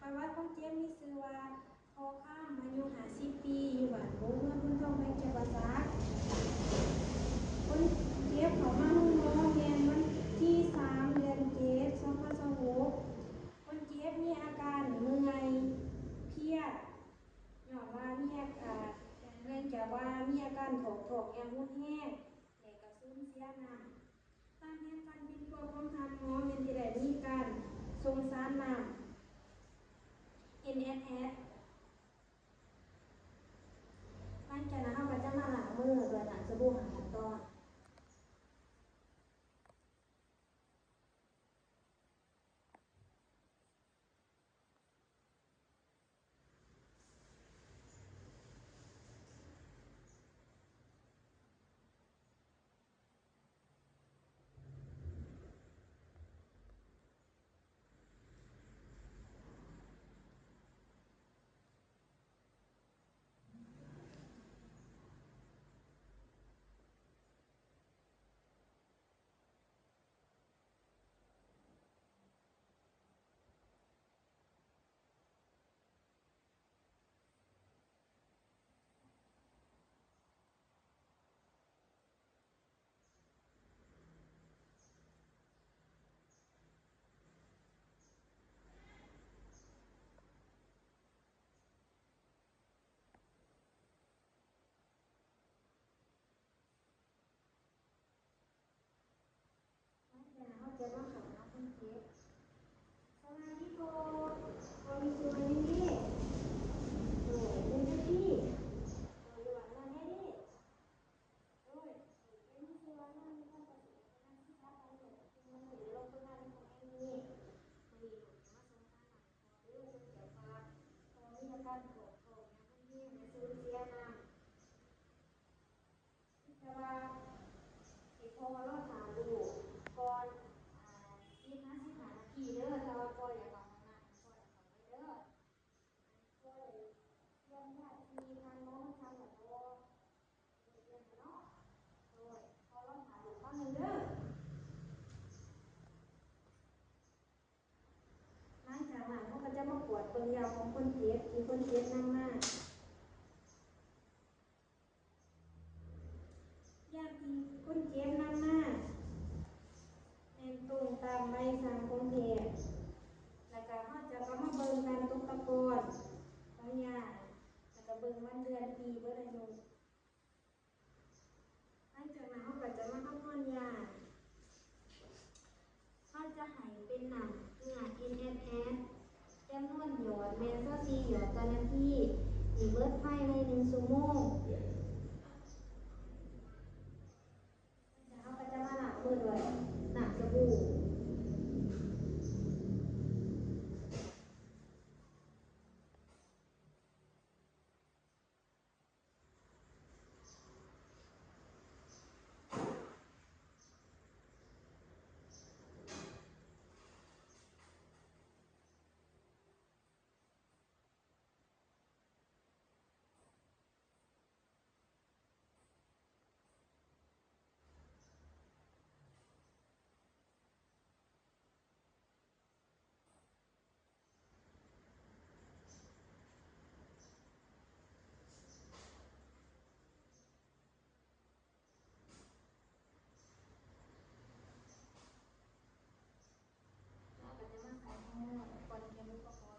ປະຫວັດຄົນເຈັບມີຊື່ວ່າ ພໍ່ຄຳ ອາຍຸຫ້າສິບປີ ຢູ່ບ້ານໂພ ເມືອງໂພນທອງ ແຂວງຈຳປາສັກ. ຄົນເຈັບເຂົ້າມາໂຮງໝໍແມ່ນວັນທີສາມ ເດືອນເຈັດ ສອງພັນຊາວຫົກ. ຄົນເຈັບມີອາການເມື່ອຍເພຍ ຍ້ອນວ່າມີອາການ ເນື່ອງຈາກວ່າມີອາການຖອກທ້ອງຢ່າງຮຸນແຮງ ແລະ ກະສູນເສຍນ້ຳ. ຕາມແຜນການປິ່ນປົວຂອງທ່ານໝໍແມ່ນຊິໄດ້ມີການສົ່ງສານນ້ຳ ເອັນເອັສເອສ. ຫຼັງຈາກນັ້ນເຮົາກໍຈະມາລ້າງມືດ້ວຍນ້ຳສະບູຫ້າຂັ້ນຕອນ. ຫຼັງຈາກນັ້ນເຮົາຈະມາເຂົ້າຫາຄົນເຈັບ. ສະບາຍດີພໍ່ ພໍ່ມີຊື່ວ່າຫຍັງເດ? ໂດຍ ເປັນຈັ່ງຊີ້ ໂດຍ ຢູ່ບ້ານນອນແດ່ເດ? ໂດຍ ເປັນຊື່ວ່ານອນຢູ່ທາງກະເສດ ກຳລັງສຶກສາການແພດ ປັດຈຸບັນກໍຢູ່ໂຮງໂພຍາບານໃນແຂວງນີ້. ມື້ນີ້ລູກຈະມາສົ່ງສານນ້ຳໃຫ້ພໍ່ເດີ ເນື່ອງຈາກວ່າພໍ່ມີອາການຖອກທ້ອງຢ່າງຮຸນແຮງ ແລະ ສູນເສຍນ້ຳ. ແຕ່ວ່າໃຫ້ພໍ່ລໍຖ້າລູກກ່ອນ ອາ ສິບຫາສິບຫ້ານາທີເດີ. ຖ້າວ່າພໍ່ຢາກເຂົ້າຫ້ອງນ້ຳ ໃຫ້ພໍ່ໄດ້ເຂົ້າໄປເດີ. ພໍ່ໄດ້ຕຽມຢາທີ່ທ່ານໝໍມາສັ່ງແລ້ວບໍ່? ໄດ້ຕຽມແລ້ວເນາະ. ໂດຍ ພໍ່ລໍຖ້າລູກຄາວໜຶ່ງເດີ. ຫຼັງຈາກນັ້ນເຮົາກໍຈະມາກວດເບິ່ງຢາຂອງຄົນເຈັບ ທີ່ຄົນເຈັບນຳມາ. ຢາທີ່ຄົນເຈັບນຳມາ ແມ່ນຕົງຕາມໃບສັ່ງຂອງແພດ. ແລ້ວກະເຮົາຈະກະມາເບິ່ງການຕົກຕະກອນຂອງຢາ ແລ້ວກະເບິ່ງວັນເດືອນປີເບີດອາຍຸ. ຫຼັງຈາກນັ້ນເຮົາກໍຈະມາຄຳນວນຢາ. ເຮົາຈະໃຫ້ເປັນນ້ຳເກືອ ເອັນເອັສເອສ ຈຳນວນຫຍອດແມ່ນຊາວສີ່ຫຍອດຕໍ່ນາທີ ໃຫ້ເບິດພາຍໃນໜຶ່ງຊົ່ວໂມງ. ເຮົາກໍຈະມາລ້າງມືດ້ວຍນ້ຳສະບູ. ເຮົາກໍຈະມາໃສ່ໂຮໂມນກ່ອນເກັບອຸປະກອນ.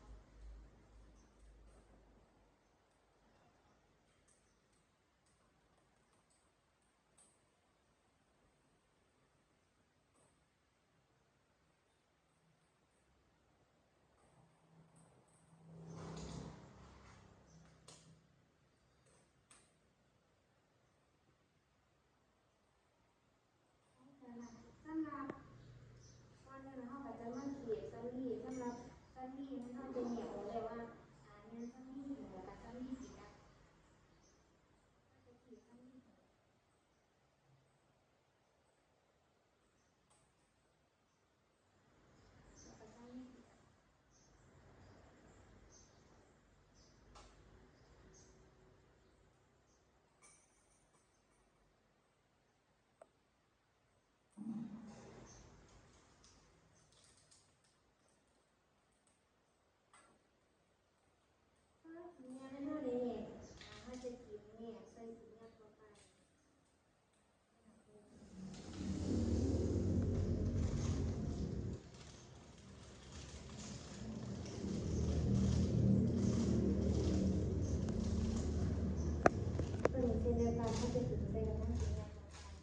ສຳລັບກ່ອນອື່ນເຮົາກໍຈະມາຂີດສຳລີ. ສຳລັບສຳລີນັ້ນເຮົາຈະແຍກອອກໄດ້ວ່າ ອາ ແມ່ນສຳລີແຫ້ງ ແລ້ວກໍສຳລີປຽກ. ເຮົາຈະຂີດສຳລີແຫ້ງ. ເ ເຮົາຈະດຶງໃສ່ກັບທັງທີມງານຂອງທ່ານ.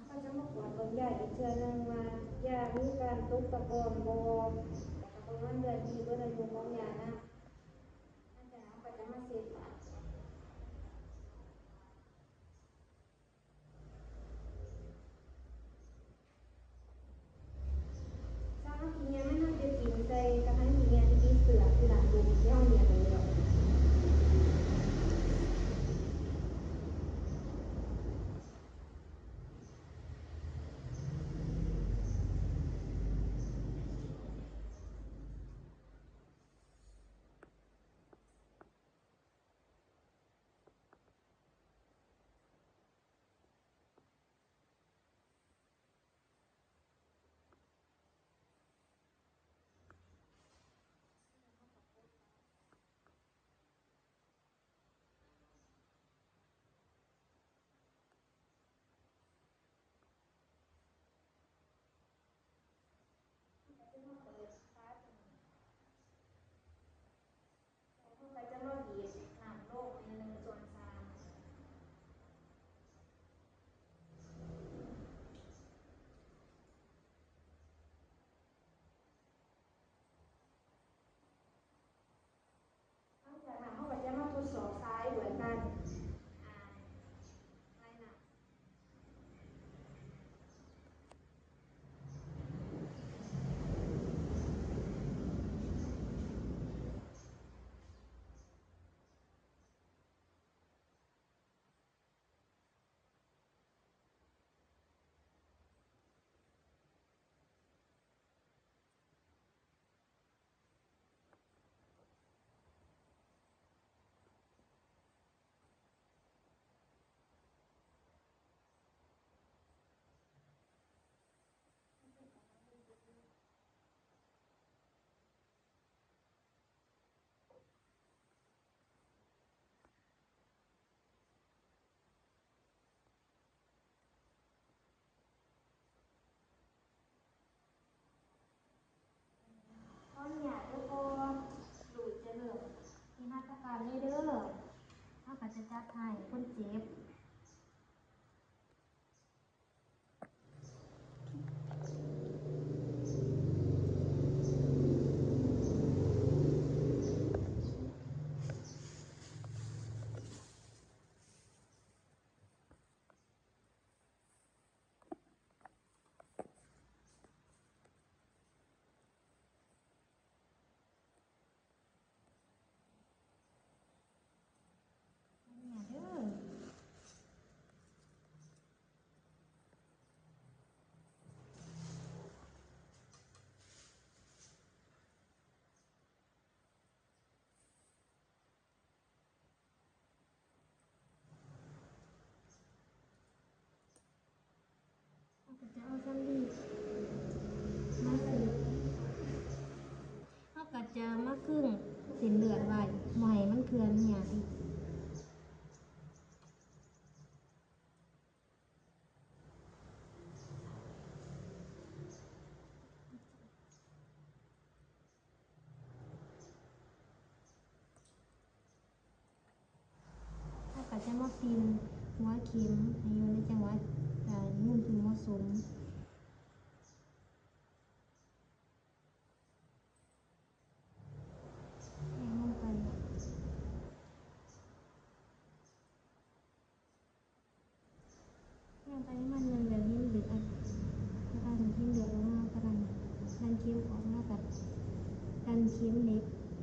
ເຮົາຈະມາກວດເບິ່ງຢາອີກເທື່ອໜຶ່ງວ່າ ຢາມີການຕົກຕະກອນບໍ່ ແລ້ວກໍເບິ່ງວ່າເລືອດມີເບິດອາຍຸຂອງຢານຳ. ຫຼັງຈາກນັ້ນເຮົາກໍຈະມາເຊັດປາກ. ສາມາດຂີ້ເຫຍື້ອມັນ ເຮົາຈະຖິ້ມໃສ່ກະຖາງຂີ້ເຫຍື້ອທີ່ຕິດເຊື້ອຢູ່ດ້ານລຸ່ມທີ່ເຮົາເຮັດໄວ້ນີ້ດອກ. ເຮົາກໍຈະມາບີບນ້ຳລົງໃນໜຶ່ງສ່ວນສາມ. ຫຼັງຈາກນັ້ນເຮົາກໍຈະມາທົດສອບສາຍດ້ວຍການ ອ່າ ໄລ່ນ້ຳ. ຂໍອະນຸຍາດເດີພໍ່ ລູກຈະເລີ່ມນິທັດສະການເລີຍເດີ. ເຮົາກໍຈະຈັດໃຫ້ຄົນເຈັບ. ເຮົາກໍຈະເອົາສຳລີມາເຊັດ ເຮົາກໍຈະມາຄຶງເສັ້ນເລືອດໄວ້ ບໍ່ໃຫ້ມັນເຄື່ອນເຫື່ອອີກ. ເຮົາກໍຈະມາປິ່ນຫົວເຂັມໃຫ້ຢູ່ໃນຈັງຫວະ ເອີ ມຸມທີ່ເໝາະສົມ. ແທງລົງໄປ. ຍ່າງໄປໃຫ້ມັນແມ່ນແບບເຫັນເລືອດ ກະດັນເຫັນເລືອດອອກມາ ກະດັນ ດັນເຂັມອອກມາ ກະດັນເຂັມເຫຼັກ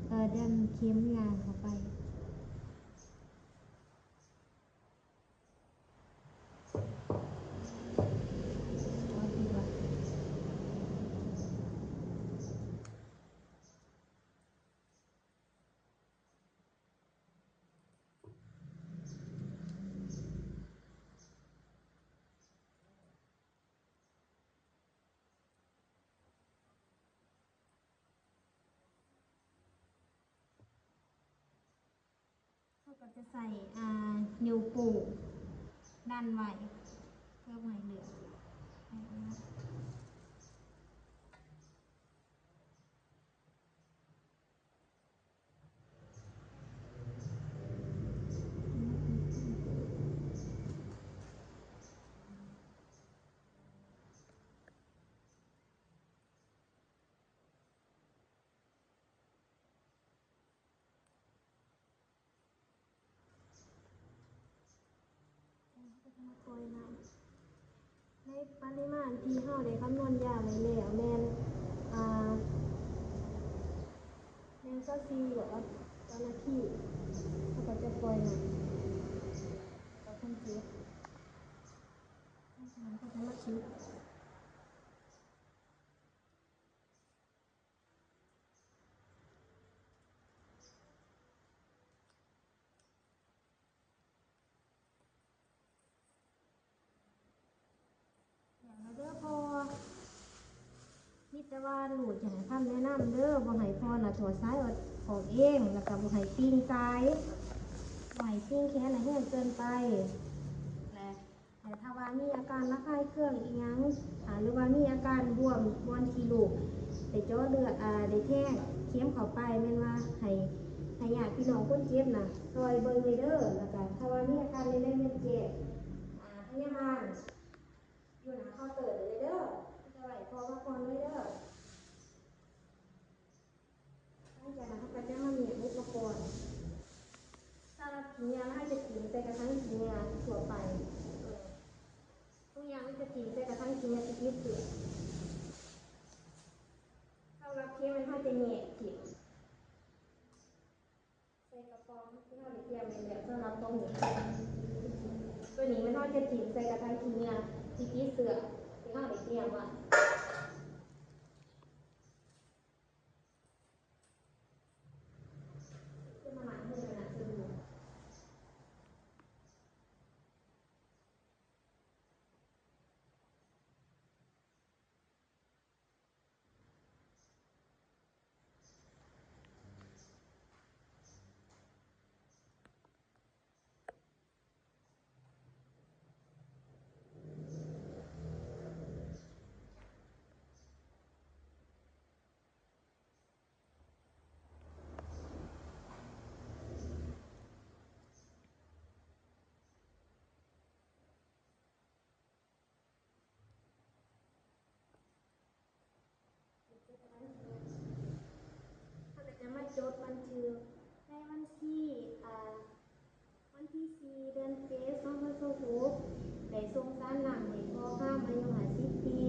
ກໍດັນເຂັມຢາງເຂົ້າໄປ. ເຮົາກໍຈະໃສ່ ອ່າ ນິ້ວໂປ້ງດັນໄວ້ ເພື່ອບໍ່ໃຫ້ເລືອດ. ໃນປະລິມານທີ່ເຮົາໄດ້ຄຳນວນຢາໄວ້ແລ້ວແມ່ນ ອ່າ ແມ່ນຊາວສີ່ຫຼາວ ຕານາທີ ເຮົາກໍຈະປ່ອຍນ້ຳ ກັບຄົນເຈັບ ເຮົາກໍຈະມາຈຸດ. ຢ່າງໃດເດີພໍ່ ມີແຕ່ວ່າລູກຈະໃຫ້ຄຳແນະນຳເດີ ບໍ່ໃຫ້ພໍ່ນະຖອດສາຍອອກເອງ ແລ້ວກໍບໍ່ໃຫ້ຕີງສາຍ ບໍ່ໃຫ້ຕີງແຂນນະແຮງເກີນໄປ ແລະ ແຕ່ຖ້າວ່າມີອາການລະຄາຍເຄືອງອີ່ຫຍັງ ອາ ຫຼືວ່າມີອາການບວມບ່ອນທີ່ລູກໄດ້ເຈາະເລືອດ ອາ ໄດ້ແທງເຂັມເຂົ້າໄປ ແມ່ນວ່າໃຫ້ ໃຫ້ຍາດພີ່ນ້ອງຄົນເຈັບນະຊ່ອຍເບິ່ງແດ່ເດີ ແລ້ວກະຖ້າວ່າມີອາການໃດໆແມ່ນແຈ້ງ ອາ ພະຍາບານຢູ່ໜ້າເຄົາເຕີໄດ້ເດີ ຈະໄດ້ພໍພັກຜ່ອນໄດ້ເດີ. ຫຼັງຈາກນັ້ນເຮົາກໍຈະມາແຍກອຸປະກອນ. ສຳລັບຂີ້ເຫຍື້ອເຮົາຈະຖິ້ມໃສ່ກະຖັງຂີ້ເຫຍື້ອທົ່ວໄປ. ທຸກຢ່າງເຮົາຈະຖິ້ມໃສ່ກະຖັງຂີ້ເຫຍື້ອທີ່ຕິດເຊື້ອ. ສຳລັບເຂັມເຮົາຈະແຍກຖິ້ມ ໃສ່ກະປ໋ອງທີ່ເຮົາໄດ້ຕຽມໄວ້ແລ້ວສຳລັບຂອງນີ້. ໂຕນີ້ແມ່ນເຮົາຈະຖິ້ມໃສ່ກະຖັງຂີ້ເຫຍື້ອທີ່ຕິດເຊື້ອທີ່ເຮົາໄດ້ຕຽມໄວ້. ເຮົາກໍຈະມາຈົດບັນທຶກໃນວັນທີ ອາ ວັນທີສີ່ ເດືອນເຈັດ ສອງພັນຊາວຫົກ ໄດ້ສົ່ງສານນ້ຳໃຫ້ພໍ່ຄຳ ອາຍຸຫ້າສິບປີ